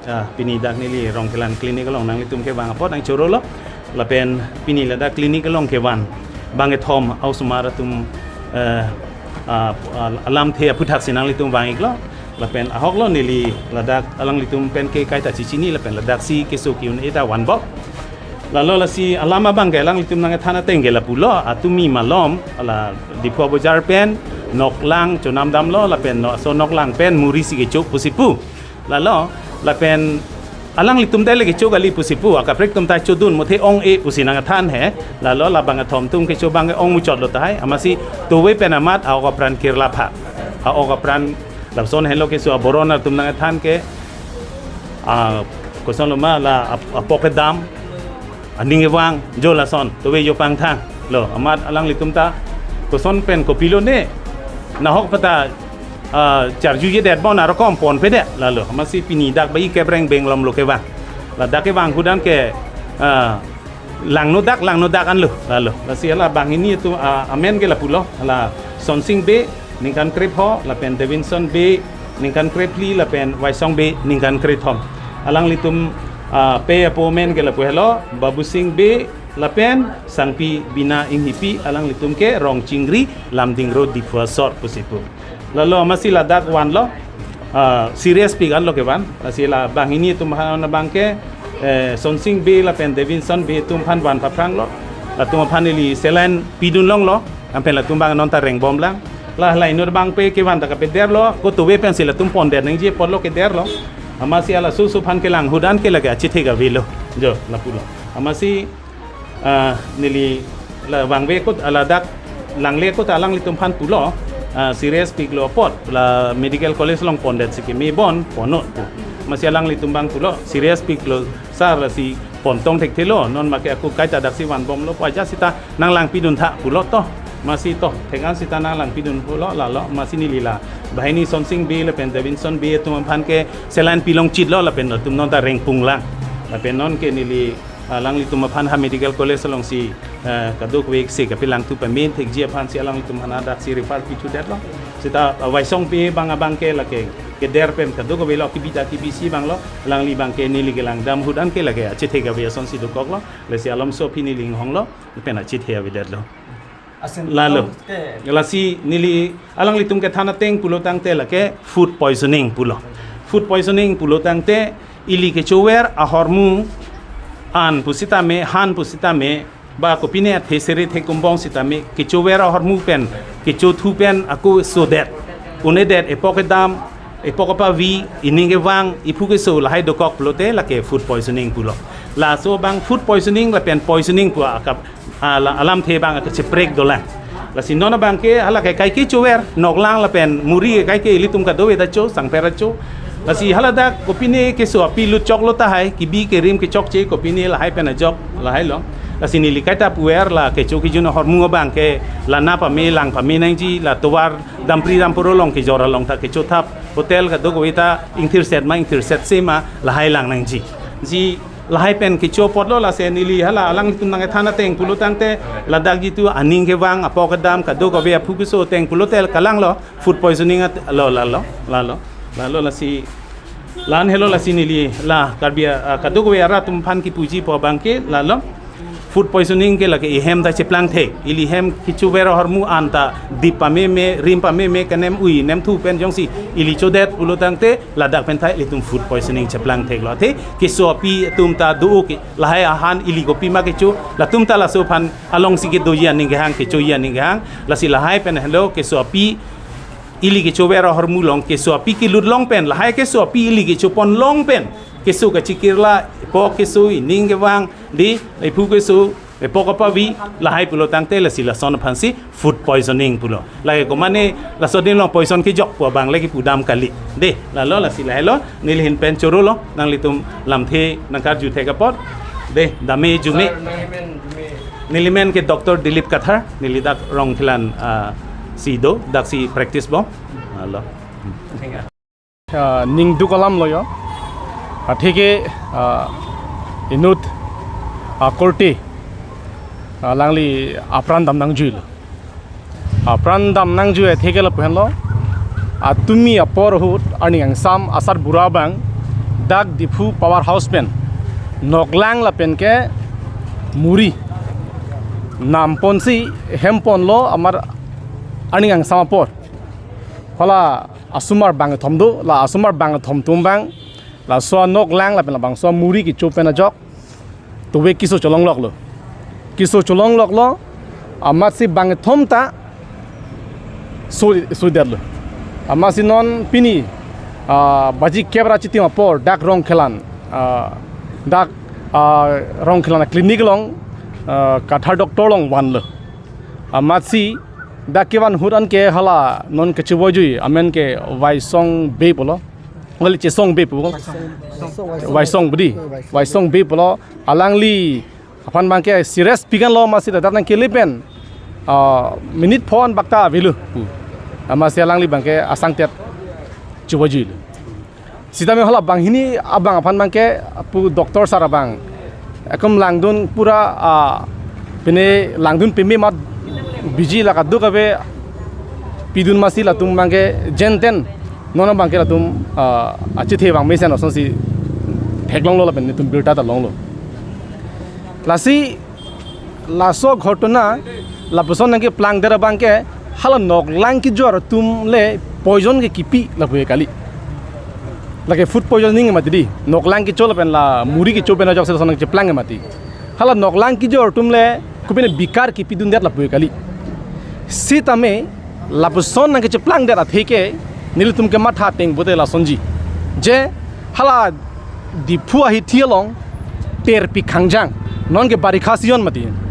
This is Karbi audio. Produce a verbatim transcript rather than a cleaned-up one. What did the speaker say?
Ah, pini dak neli Rongkhelan clinic along nanglitum kevang apot nangchorolo. Lapen pini ladak clinic along kevan bangkethom a-osomar atum, eh, ah, ah, alamthe aphuthak si nanglitum vang-iklo. Lapen ahoklo neli ladak alanglitum pen ke kaita chichini lapen ladak si keso ki-un-e ta vanbom. Lalo lasi alam abang ke alanglitum nangkethan ateng ke lapulo, atumi malom, hala Diphu abojar pen noklang chonam damlo, lapen no, so noklang pen muri si kecho pusi pu. Lalo, lapen alanglitum ta le kecho kali pusi pu, akaprek atum ta chodun muthe ong-e pusi nangkethan he. Lalo labangkethom atum kecho abang ke ong muchotlo tahai, amatsi tove pen amat a-ok apran kirla pha. A-ok apran lapuson helo keso aboron atum nangkethan ke, ah, kosonlo ma la ap-, apok kedam, aning kevang, jo lason, tove jo pangthang. Lo, amat alanglitum ta koson pen kopilo ne, nahok pata, ah, charjujedetbom arokom ponpedet, lalo. Amatsi pini dak bai kebreng benglomlo kevang. Ladak kevang ahut an ke, ah, langno dak, langno dak anlo, lalo. Lasi hala banghini atum, ah, amen ke lapulo, hala Sonsing Bey, ningkan krepho, lapen Davinson Bey, ningkan krephli, lapen Waisong Bey, ningkan krethom. Alanglitum, ah, pe apo amen ke lapu helo, Babusing Bey, lapen Sangpi Bina Inghipi, alanglitum ke Rongchingri, Lumding Road, Diphu asor pusi pu. Lalo amatsi ladak vanlo, ah, serious pik anlo kevan. Lasi la banghini atum aphan abang ke, eh, Sonsing Bey lapen Davinson Bey atum aphan van paphranglo. Latum aphan ili saline pidun longlo. Anpen latum abang non ta rengbomlang. La hala inut abang pe kevan ta kapederlo. Ko tove pensi latum pondet nangji apotlo kederlo. Amatsi hala susu aphan kelang ahut an ke lake achethe ke avelo. Jo, lapulo. Amatsi ah, neli la vangve kot, ah, ladak langle kot alanglitum aphan pulo, ah, serious piklo apot, la medical college along pondet si keme bon, ponnon pu. Amatsi alanglitum abang pulo, serious piklo sir, lasi pontong thekthelo, non make ako kaita daksi vanbomlo pu, ajat sita nanglang pidun tha pulo to. Amatsi to, thek-an sita nanglang pidun pulo, lalo, amatsi neli la banghini Sonsing Bey lapen Davinson Bey atum aphan ke saline pilongchitlo, lapen atum non ta rengpunglang. Lapen non ke neli alanglitum aphan ha medical college alongsi, eh, kadokave se kapelangthu pame thekji aphansi alanglitum aphan daksi refer pithudetlo. Sita, eh, Waisong Bey abang abang ke lake keder pen kadokavelo, kibi ta kibisi abanglo, alangli abang ke neli kelang dam ahut an ke lake achethe ke ave asonsi dokoklo. Lasi alomso aphi neli inghonglo, pen achethe avedetlo. Asin Lalo. Tong ke. Lasi neli alanglitum kethan ateng pulo tangte lake food poisoning pulo. Food poisoning pulo tangte ili kechover ahormu an pusitame, han pusitame, ba kopine athe sere thekumbong sitame, kechover ahormu pen, kechothu pen ako sodet. Unedet, epok kedam, epok apavi, ining kevang, iphu keso lahai dokok pulote lake food poisoning pulo. Laso abang food poisoning lapen poisoning pu akap, ah, la, alamthe abang kacheprek dolang. Lasi non abang ke hala ke kaike chover, noklang lapen muri ke kaike ilitum kadokave ta cho, sangpher ta cho. Lasi haladak kopine keso api lutchoklo tahai, kibi kerim kechokche kopine lahai pen ajok, lahailo. Lasi neli kaita puver la kecho kejun ahormu abang ke la na pame lang pame nangji, la tovar dampri damporo along kejor along ta kechothap, hotel kadokave ta ingthirset ma ingthirset se ma lahai lang nangji. Ji lahai pen kecho apotlo, lasi neli hala alanglitum nangkethan ateng pulo tangte ladak jitu aning kevang, apok kedam, kadokave aphu keso ateng pulote kalanglo food poisoning at, lo, lalo, lalo, lalo, lasi la-an helo, lasi neli la Karbi, ah, kadokave arat atum aphan kipuji pu abang ke lalo. Food poisoning ke lake ihem ta cheplang thek. Ili hem kechover ahormu an ta dip pameme, rim pameme, kenem ui, nemthu pen jongsi ili chodet pulo tangte ladak pen ta ilitum food poisoning cheplang theklo. Athe keso api atum ta do ke, lahai ahan ili kopima kecho, latum ta laso aphan alongsi kedoji aning kehang, kechoji aning kehang. Lasi lahai pen helo keso api ili kechover ahormu along, keso api kelut long pen, lahai keso api ili kechopon long pen, keso kachikirla, epok keso, ining kevang, di, iphu keso, epok apavi, lahai pulo tangte lasi lason aphansi food poisoning pulo. Lake komane laso adim along poison kejok pu abang lake pudam kali. De, lalo lasi lahailo, neli ahin pen chorolo, nanglitum lamthe nangkarju thek apot. De, dame jume. Sir, nangli men jume. Neli men ke Doctor Dilip Kathar, neli dak Rongkhelan, ah, si do, daksi practice bom. Alo. Ah, ning duk alam lo yo. Athe ke, ah, inut, ah, korte, ah, alangli apran dam nangjuilo. Apran dam nangjui athe ke lapu henlo. Atumi apor ahut arni angsam asar bura abang Dak Diphu power house pen noklang lapen ke muri namponsi hemponlo amar aning angsam apor. Hala asomar bangkethom do, la asomar bangkethom atum abang laso anoklang lapen labangso amuri kecho pen ajok tove keso cholongloklo. Keso cholongloklo, amatsi bangkethom ta so, sodetlo. Amatsi non pini, ah, baji kep ra chitim apor dak Rongkhelan, ah, dak, ah, Rongkhelan clinic along, ah, kathar doctor along vanlo. Amatsi dak kevan ahut anke hala non kachevoi jui amen ke Waisong Bey pulo. Wali Chesong Bey pu. Waisong Bey di. Waisong Bey pulo. Alangli aphan abangke serious pi-anlo, amatsi dak nangkele pen, ah, minute phongo bak ta avelo pu. Amatsi alangli abangke asangtet chevoi juilo. Sitame hala banghini abang aphan abangke pu doctor sir abang ekom langdun pura, ah, pine langdun peme amat biji la kadokave pidun amatsi latum abangke jenten non abangke latum, ah, achethe abang mesen asonsi theklonglo lapen netum birta ta longlo. Lasi laso ghotona lapuson nangkeplangdet abangke hala noklang kejor atum le poison ke kipi lapu kali. Lake food poisoning mati di. Noklang kecho lapen la muri kecho pen ajok sila sonang cheplang mati. Hala noklang kejor atum le kopine bikar kipidundet lapu kali. Sitame lapuson nangkecheplangdet atheke nelitum kematha ateng pute lasonji. Je hala Diphu ahithi along terpi khangjang. Non ke barikha season mati.